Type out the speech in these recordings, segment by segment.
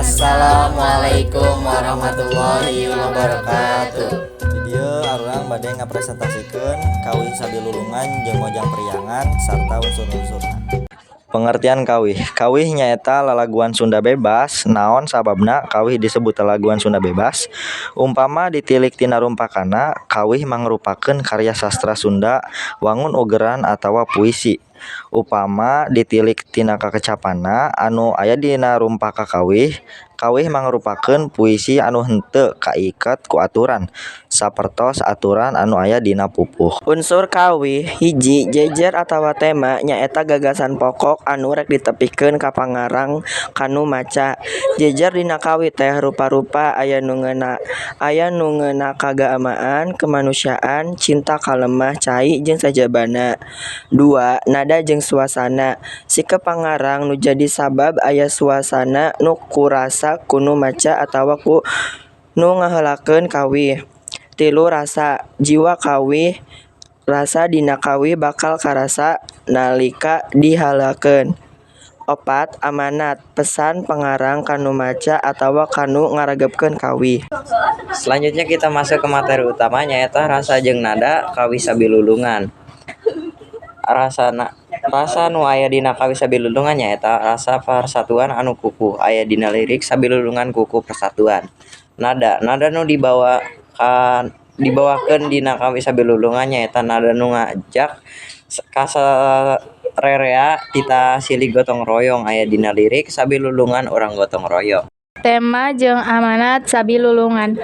Assalamualaikum warahmatullahi wabarakatuh. Di dieu arurang bade ngapresentasikeun kawih Sabilulungan jeung Mojang Priangan sarta unsur-unsurna. Pengertian kawih. Kawih nyaeta lalaguan Sunda bebas. Naon sababna kawih disebut lalaguan Sunda bebas? Umpama ditilik tina rumpakana, kawih mangrupakeun karya sastra Sunda wangun ugeran atawa puisi. Upama ditilik tina kakecapanna anu aya dina rumpaka kawih, kawih mangrupakeun puisi anu henteu kaiket ku aturan sapertos aturan anu aya dina pupuh. Unsur kawih 1. Jejer atawa tema nyaeta gagasan pokok anu rek ditepikeun ku pangarang ka nu maca. Jejer dina kawih teh rupa-rupa, aya nu ngeuna kaagamaan, kemanusiaan, cinta ka lemah cai jeung sajabana. 2. Nada jeung suasana sikep pangarang nu jadi sabab aya suasana nu kurasa ku nu maca atawa ku nu ngaheulakeun kawih. 3. Rasa jiwa kawih rasa dina kawih bakal karasa nalika diheulakeun. 4. Amanat pesan pangarang ka nu maca atawa ka nu ngaregepkeun kawih. Selanjutnya kita masuk ke materi utama, nyaeta rasa jeung nada kawih Sabilulungan. Rasa nu aya dina kawih Sabilulungan nyaeta rasa persatuan anu kukuh, aya dina lirik "Sabilulungan kukuh persatuan". Nada nada nu dibawakeun dina kawih Sabilulungan nyaeta nada nu ngajak ka sarerea titah silih gotong royong, aya dina lirik "Sabilulungan urang gotong royong". Tema jeung amanat Sabilulungan.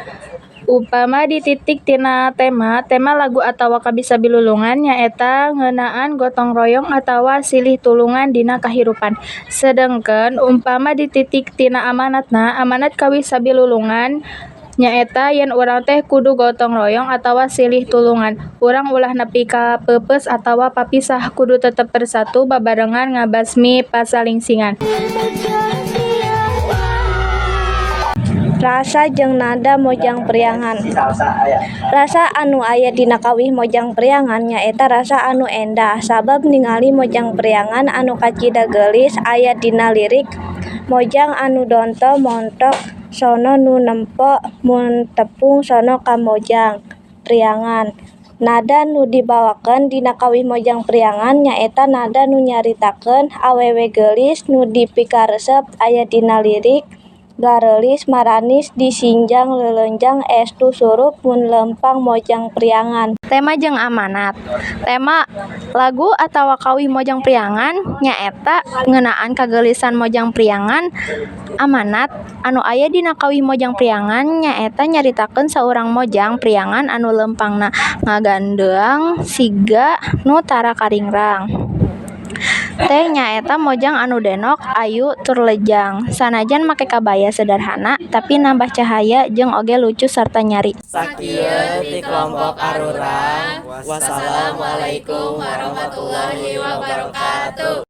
Upama ditilik tina tema, tema lagu atawa kawih Sabilulungan nyaeta ngeunaan gotong royong atawa silih tulungan dina kahirupan. Sedengkeun upama ditilik tina amanatna, amanat kawih Sabilulungan nyaeta yen urang teh kudu gotong royong atawa silih tulungan. Urang ulah nepi ka peupeus atawa papisah, kudu tetep bersatu babarengan ngabasmi pasalingsingan. Rasa jeung nada Mojang Priangan. Rasa anu aya dina kawih Mojang Priangan nyaeta rasa anu endah sabab ningali Mojang Priangan anu kacida geulis, aya dina lirik "Mojang anu donto montok sono nu nempo mun tepung sono ka Mojang Priangan". Nada nu dibawakeun dina kawih Mojang Priangan nyaeta nada nu nyaritakeun awewe geulis nu dipikaresep, aya dina lirik "Gareulis maranis disinjang leuleunjang estu surup mun leumpang Mojang Priangan". Tema jeung amanat. Tema lagu atawa kawih Mojang Priangan nyaeta ngeunaan kageulisan Mojang Priangan. Amanat anu aya dina kawih Mojang Priangan nyaeta nyaritakeun saurang Mojang Priangan anu leumpangna ngagandeang siga nu tara karingrang teh, nyaeta mojang anu denok, ayu tur lejang. Sanajan make kabaya sederhana tapi nambah cahaya jeung oge lucu sarta nyari. Sakieu ti kelompok arurang. Wassalamualaikum warahmatullahi wabarakatuh.